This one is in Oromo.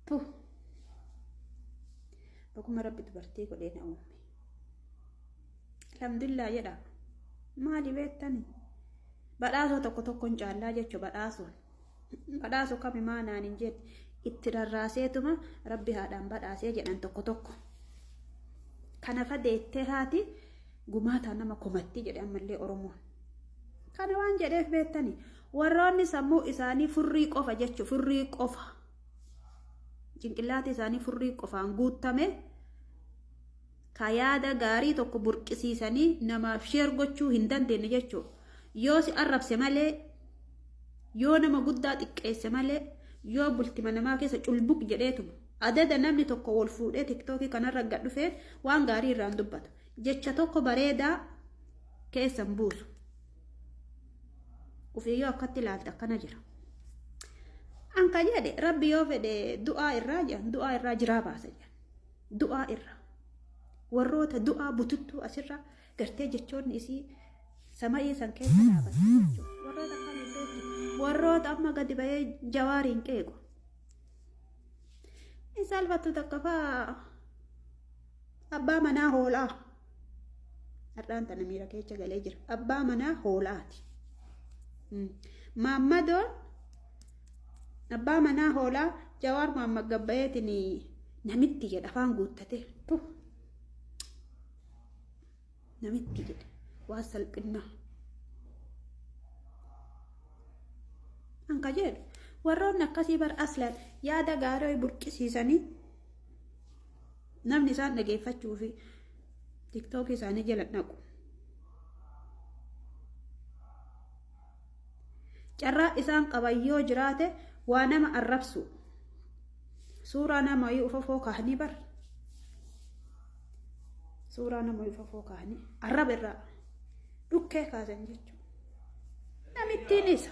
Puh. Baguma rabbi dubartii godhee na uume. Alhamdulillah jedha. Maali beektani? Badhaasoo tokko tokkoon caallaa jechuun badhaasoon. Badhaasoo kami maa naan hin jenne itti rarraaseetuma rabbi haadhaan badhaasee jedhan tokko tokko. Kana fa deettee haati gumaataa nama komatti jedhe ammallee Oromoon. Kana waan jedheef beektani warroonni sammuu isaanii furrii qofa jechuun furrii qofa. Cinqillaati isaanii furrii qofaan guuttame ka yaada gaarii tokko burqisiisanii namaaf sheer gochuu hin dandeenye jechuudha. Yoo si arrabse malee, yoo nama guddaa xiqqeesse malee, yoo bultima namaa keessa culbuq jedheetuma adada namni tokko wal fuudhee tiktookii kanarra gad dhufee waan gaarii irraan dubbatu. Jecha tokko bareedaa keessa hin buusu. Ufiyyoo akkatti ilaalte akkana jira. An ka jedhe rabbi yoo fedhe du'aa irraa jedhan du'aa irraa jiraa baasa jedhan. Du'aa irraa. Warroota du'aa bututtuu asirra gartee jechoonni isii sama'ii san keessa dhaabatan jechuudha. Warroota akkamii beektu? Warroota amma gadi ba'ee jawaariin qeequ. Hin salphattu takka fa'aa abbaa manaa hoolaa. Har'aan tana miira keessa galee jira. Abbaa manaa hoolaati. Maammadoon abbaa manaa hoolaa Jawaar Maammad gabbayeetiin namitti jedha afaan guuttate. Puh. Namitti jedhe waan salphinnaa. Anka jedhu warroonni akkasii bar aslan yaada gaarii burqisiisanii namni isaan dhageeffachuu fi tiktookii isaanii jala dhaqu. Carraa isaan qaban yoo jiraate waa nama arrabsu. Suuraa nama wayii ufafoo kaahanii bar. Suuraa nama wayii ufafoo kaahanii arraba irraa dhukkee kaasan jechuudha. Namittiin isa.